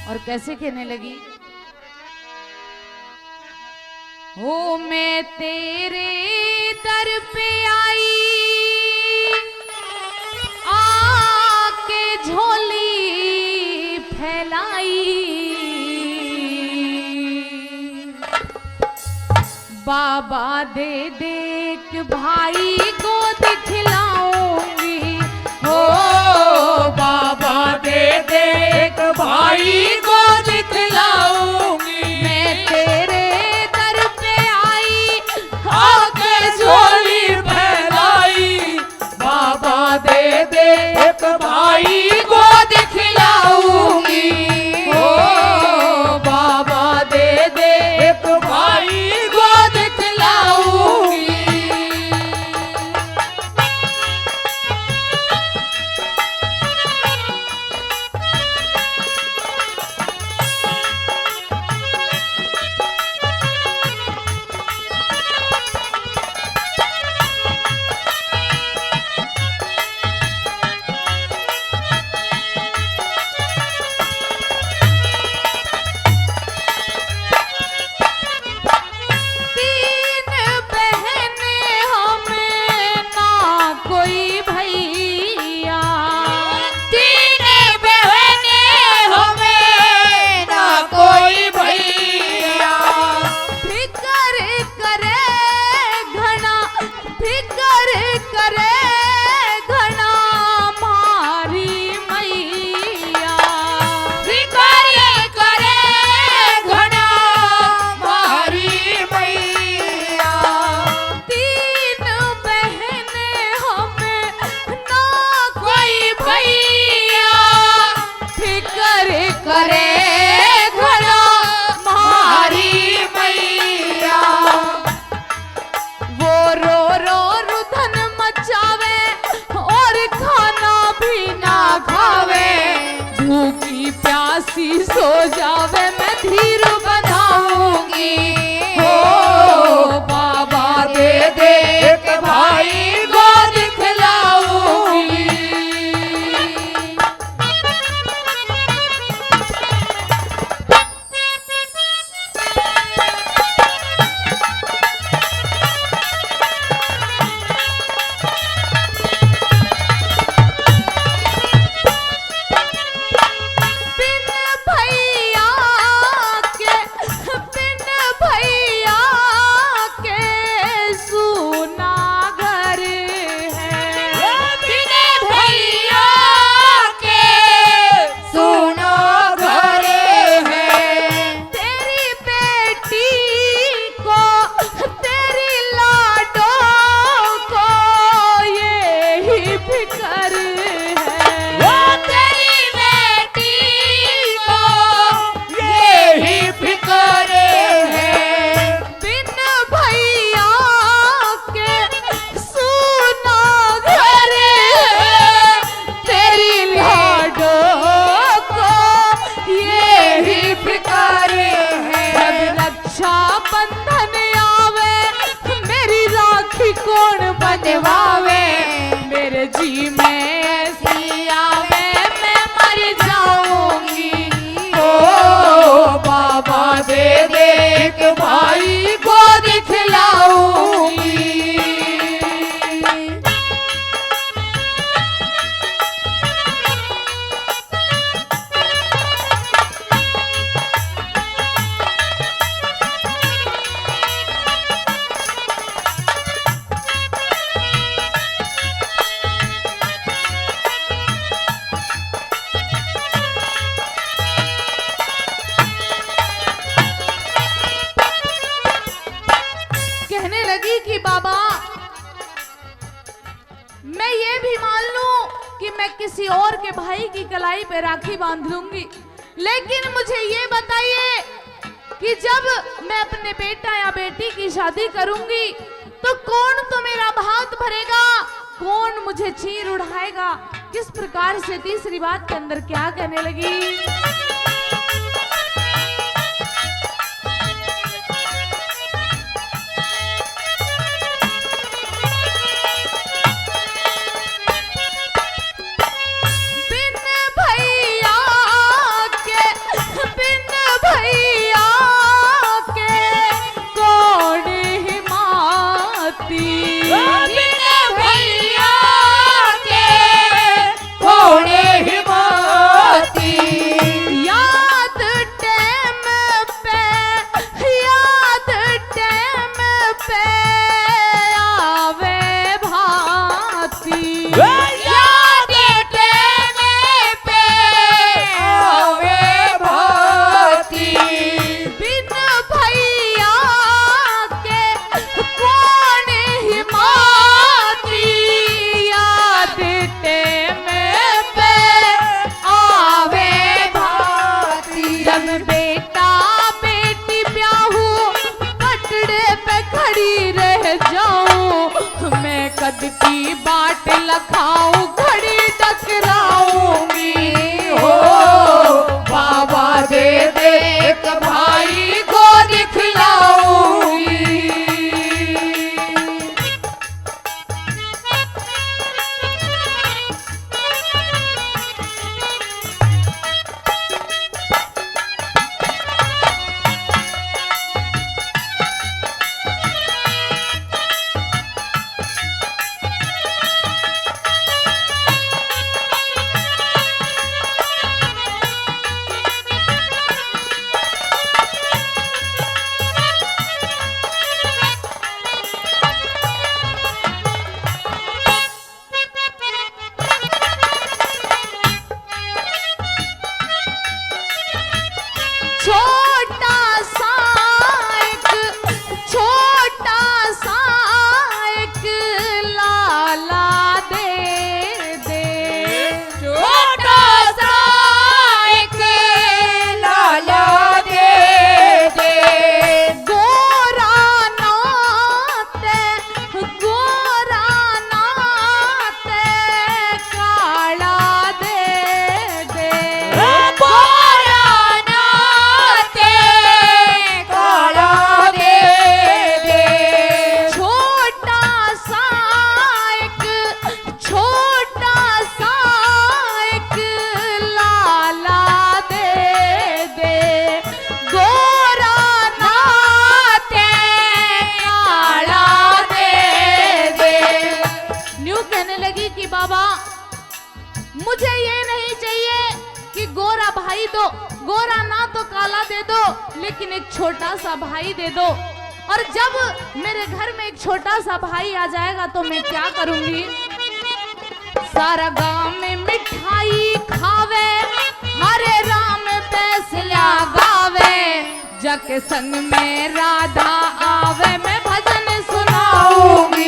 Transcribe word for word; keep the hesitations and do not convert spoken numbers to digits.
और कैसे कहने लगी, "ओ मैं तेरे दर पे आई, आके झोली फैलाई, बाबा दे दे एक भाई गोद खिलाऊंगी, ओ बाबा दे दे एक भाई गोद खिलाऊंगी, मैं तेरे दर पे आई, आके झोली फैलाई, बाबा दे दे एक भाई गोद खिलाऊंगी, ओ बाबा दे दे एक भाई गोद खिलाऊंगी।" तीन बहन हमें ना कोई भैया, तीन बहन हमें ना कोई भैया, फिकर करे घना, फिकर करे घना म्हारी मैया, फिकर करे घना म्हारी मैया। तीन बहन हम ना कोई भैया, फिकर करे घना म्हारी मैया। वो रो रो रुधन मचावे और खाना भी ना खावे, भूखी प्यासी सो जावे, मैं धीर बनाऊंगी। ओ बाबा दे दे एक भाई गोद खिलाऊंगी। बिन भैया के, बिन भैया के सूना घर है। बिन भैया के सूना घर है। तेरी बेटी को, तेरी लाडो को यही फिकर है। वो तेरी बेटी को यही फिकर है। बिन भैया के सूना घर है, तेरी लाडो को यही फिकर है। जब रक्षाबंधन आवे, मेरी राखी कौन बंधवावे? मेरे जी में ऐसी आवे, मैं मर जाऊंगी। ओ बाबा दे दे एक भाई गोद खिलाऊंगी। कहने लगी कि बाबा, मैं ये भी मान लूं कि मैं किसी और के भाई की कलाई पे राखी बांध लूंगी, लेकिन मुझे ये बताइए कि जब मैं अपने बेटा या बेटी की शादी करूंगी, तो कौन तो मेरा भात भरेगा, कौन मुझे चीर उड़ाएगा? किस प्रकार से, तीसरी बात के अंदर क्या कहने लगी? बिन भैया के, की बाट लखाऊं, घड़ी टकराऊंगी। हो बाबा दे दे एक भाई को दिखलाऊंगी। छोटा सा एक, छोटा सा एक लाला दे दे। छोटा सा एक लाला दे दे। गोरा ना ते, गोरा ना ते काला दे दे। गोरा ना ते काला दे दे। छोटा सा एक, छोटा सा एक लाला दे दे। गोरा ना ते काला दे दे। न्यू कहने लगी कि बाबा, मुझे ये नहीं चाहिए कि गोरा भाई दो, गोरा ना तो काला दे दो, लेकिन एक छोटा सा भाई दे दो। और जब मेरे घर में एक छोटा सा भाई आ जाएगा तो मैं क्या करूंगी? सारा गांव में मिठाई खावे, हरे राम पैसला गावे, जाके संग में राधा आवे, मैं भजन सुनाऊंगी।